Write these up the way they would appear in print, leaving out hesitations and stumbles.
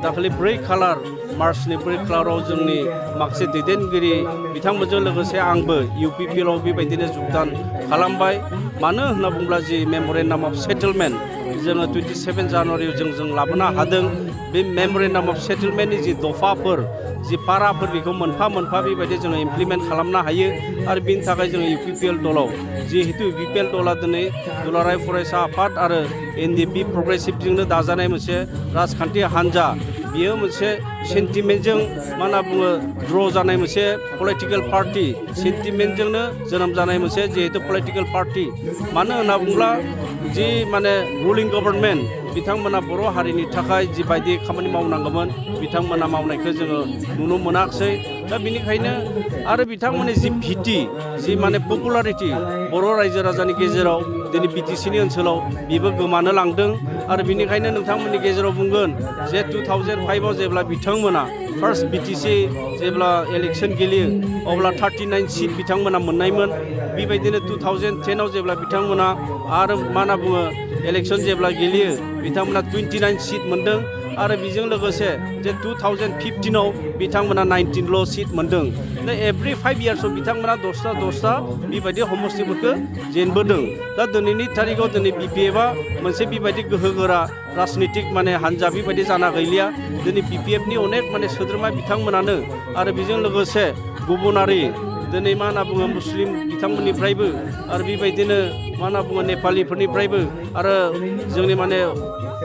दाखालि 4 खालार मार्चनि 4 खालाराव जोंनि माखासे दैदेनगिरि बिथांमोनजों लोगोसे आंबो UPPL आव बेबायदिनो जगदान खालामबाय मानो होनना बुङोब्ला जि मेम'रेन्डाम अफ सेटलमेन्ट जोङो 27 जानुवारियाव जों लाबोनो हादों बे मेम'रेन्डाम अफ सेटलमेन्टनि जि दफाफोर जि पाराफोर बेखौ मोनफा मोनफा बेबायदि जोङो इमप्लिमेन्ट खालामनो हायो आरो बिनि थाखाय जोङो UPPL दलाव जिहेतु UPPL दला दिनै दुलाराय फरायसा आफाद आरो NDP प्रग्रेसिभजोंनो दाजानाय मोनसे राजखान्थि हान्जा बियो मोनसे सेन्टिमेन्टजों मा होनना बुङो ड्र जानाय मोनसे पलिटिकेल पार्टि सेन्टिमेन्टजोंनो जोनोम जानाय मोनसे जिहेतु पलिटिकेल पार्टि मानो होनना बुङोब्ला जि माने रुलिं गभर्नमेन्ट बिथांमोना बर' हारिनि थाखाय जिबायदि खामानि मावनांगौमोन बिथांमोना मावनायखौ जोङो नुनो मोनाखिसै दा बेनिखायनो आरो बिथांमोननि जि भिटि जि माने पपुलारिटि बर' रायजो राजानि गेजेराव दिनै BTCनि ओनसोलाव बेबो गोमानो लांदों आरो बेनिखायनो नोंथांमोननि गेजेराव बुंगोन जे 2005आव जेब्ला बिथांमोना फार्स्ट BTC जेब्ला इलेक्सन गेलेयो अब्ला 39 सिट बिथांमोना मोननायमोन बेबायदिनो 2010आव जेब्ला बिथांमोना आरो मा होनना बुङो इलेक्सन जेब्ला गेलेयो बिथांमोना 29 सिट मोनदों आरो बेजों लोगोसे जे 2015आव बिथांमोना 19ल' सिट मोनदों दा एभ्रि 5 इयार्सआव बिथांमोना दसथा बेबायदि समस्थिफोरखौ जेनबोदों दा दिनैनि थारिखआव दिनै BPFआ मोनसे बेबायदि गोहोगोरा राजनितिक माने हान्जा बेबायदि जाना गैलिया दिनै BPFनि अनेक माने सोद्रोमा बिथांमोनानो आरो बेजों लोगोसे गुबुनारि दिनै मा होनना बुङो मुस्लिम बिथांमोननिफ्रायबो आरो बेबायदिनो मा होनना बुङो नेपालिफोरनिफ्रायबो आरो जोंनि माने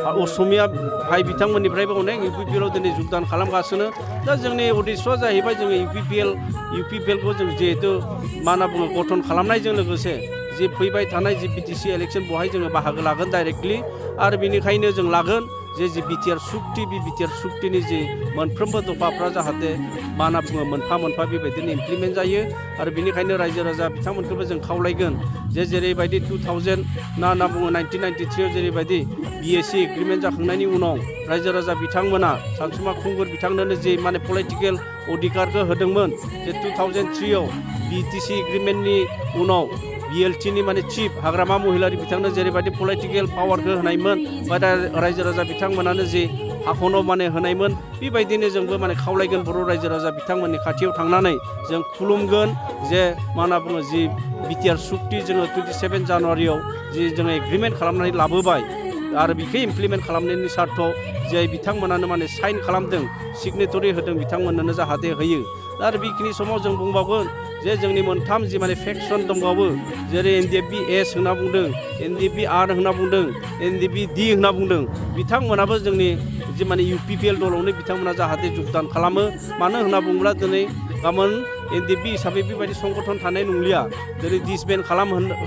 असमिया भाइ बिथांमोननिफ्रायबो अनेक UPPL आव दिनै जगदान खालामगासिनो दा जोंनि उद्देश्यआ जाहैबाय जोङो UPPLखौ जों जिहेतु मा होनना बुङो गठन खालामनायजों लोगोसे जि फैबाय थानाय जि BTC इलेक्सन बेवहाय जोङो बाहागो लागोन डाइरेक्टलि आरो बेनिखायनो जों लागोन जे BTR सुक्ति बे BTR सुक्तिनि जि मोनफ्रोमबो दफाफ्रा जाहाथे मा होनना बुङो मोनफा मोनफा बेबायदिनो इमप्लिमेन्ट जायो आरो बेनिखायनो रायजो राजा बिथांमोनखौबो जों खावलायगोन जे जेरैबायदि 2000 ना होनना बुङो 1993आव जेरैबायदि BSc एग्रिमेन्ट जाखांनायनि उनाव रायजो राजा बिथांमोना सानसुमा खुंगुर बिथांनोनो जे माने पलिटिकेल अधिकारखौ होदोंमोन जे 2003आव BTC एग्रिमेन्टनि उनाव BLTनि माने चिफ हाग्रामा महिलारि बिथांनो जेरैबायदि पलिटिकेल पावारखौ होनायमोन बा रायजो राजा बिथांमोनानो जे हाखनाव माने होनायमोन बेबायदिनो जोंबो माने खावलायगोन बर' रायजो राजा बिथांमोननि खाथियाव थांनानै जों खुलुमगोन जे मा होनना बुङो जि BTR सुक्ति जोङो 27 जानुवारियाव जि जोङो एग्रिमेन्ट खालामनानै लाबोबाय आरो बेखौ इमप्लिमेन्ट खालामनायनि सार्थआव जे बिथांमोनानो माने साइन खालामदों सिगनेटरि होदों बिथांमोननो जाहाथे होयो आरो बेखिनि समाव जों बुंबावगोन जे जोंनि मोनथाम जि माने फेक्सन दंबावो जेरै NDP S होनना बुंदों NDP R होनना बुंदों NDP D होनना बुंदों बिथांमोनाबो जोंनि जि माने UPPL दलावनो बिथांमोना जाहाथे जगदान खालामो मानो होनना बुङोब्ला दिनै गाबोन NDP हिसाबै बेबायदि संगठन थानाय नंलिया दिनै डिसबेन्ड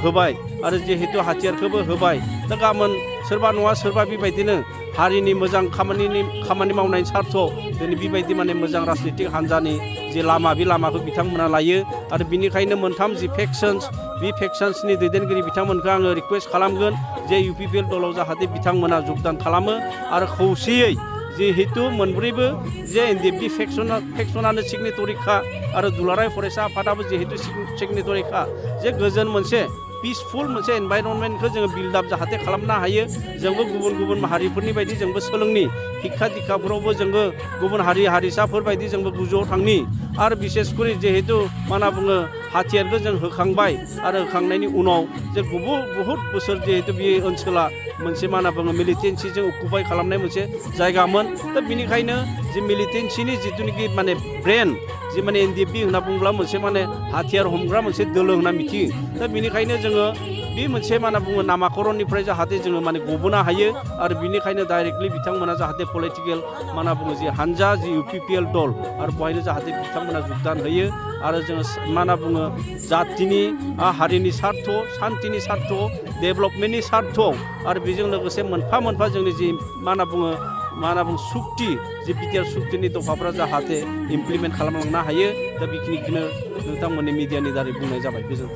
होबाय आरो जिहेतु हाथियारखौबो होबाय दा गाबोन सोरबा नङा सोरबा बेबायदिनो हारिनि मोजां खामानि मावनायनि सार्थआव दिनै बेबायदि माने मोजां राजनितिक हान्जानि जे लामा बे लामाखौ बिथांमोना लायो आरो बिनिखायनो मोनथाम जि फेक्सन्स बे फेक्सन्सनि दैदेनगिरि बिथांमोनखौ आङो रिक्वेस्ट खालामगोन जे UPPL दलाव जाहाथे बिथांमोना जगदान खालामो आरो खौसेयै जिहेतु मोनब्रैबो जे NDP फेक्सनानो सिगनेटरिखा आरो दुलाराय फरायसा आफादाबो जिहेतु सिगनेटरिखा जे गोजोन मोनसे पिसफुल मोनसे एनभाइरनमेन्टखौ जोङो बिल्डआप जाहाथे खालामनो हायो जोंबो गुबुन हारिफोरनि बायदि जोंबो सोलोंनि शिक्षा दीक्षाफोरावबो जोंबो गुबुन हारिसाफोर बायदि जोंबो गोजौआव थांनि आरो बिसेसकरि जिहेतु मा होनना बुङो हाथियारखौ जों होखांबाय आरो होखांनायनि उनाव जे बहुद बोसोर जिहेतु बे ओनसोला मोनसे मा होनना बुङो मिलिटेन्सिजों अकुपाय खालामनाय मोनसे जायगामोन दा बेनिखायनो जे मिलिटेन्सिनि जिथुनिखि माने ब्रेन जे माने NDP होनना बुङोब्ला मोनसे माने हाथियार हमग्रा मोनसे दोलो होनना मिथियो दा बेनिखायनो जोङो बे मोनसे मा होनना बुङो नामाकरणनिफ्राय जाहाथे जोङो माने गबोनो हायो आरो बेनिखायनो डाइरेक्टलि बिथांमोना जाहाथे पलिटिकेल मा होनना बुङो जि हान्जा जि UPPL दल आरो बेवहायनो जाहाथे बिथांमोना जगदान होयो आरो जोङो मा होनना बुङो जातिनि हारिनि सार्थ सान्तिनि सार्थ डेभेलपमेन्टनि सार्थ आरो बेजों लोगोसे मोनफा मोनफा जोंनि जि मा होनना बुङो सुक्ति जि BTR सुक्तिनि दफाफ्रा जाहाथे इमप्लिमेन्ट खालामलांनो हायो दा बेखिनिखौनो नोंथांमोननि मिडियानि दारै बुंनाय जाबाय गोजोन्थों।